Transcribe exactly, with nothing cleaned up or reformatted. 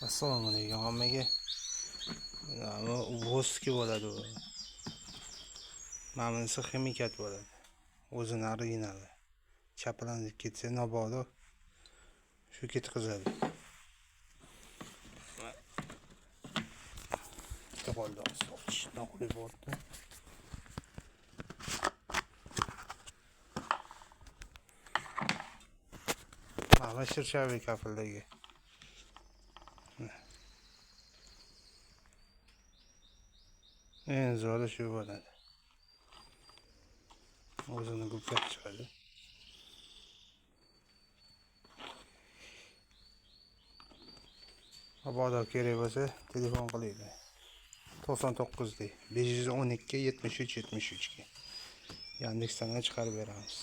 ئەسسالامۇئەلەيكۇم ھەممىگە. بۇ ۋوسكى بولىدۇ بۇ. مانا بۇنىسى خىمىكات بولىدۇ. ئۆزىنىڭ ئورىگىنالى. چاپلىنىپ كەتسە نابادا شۇ كېتىپ قىزىدۇ. بىتتە قالدى. سوچ ناقۇلى بولدى. مانا شىرشاۋى كاپىلدىكى. ئەڭ زورى شۇ بولىدۇ. ئۆزىنى گۈپكەپ چىقىدۇ. مۇبادا كېرەك بولسا تېلېفون قىلىڭلار. توقسان توققۇز دى، بەش يۈز ئون ئىككى، يەتمىش ئۈچ، يەتمىش ئۈچ. ياندېكستىن چىقىرىپ بېرىمىز.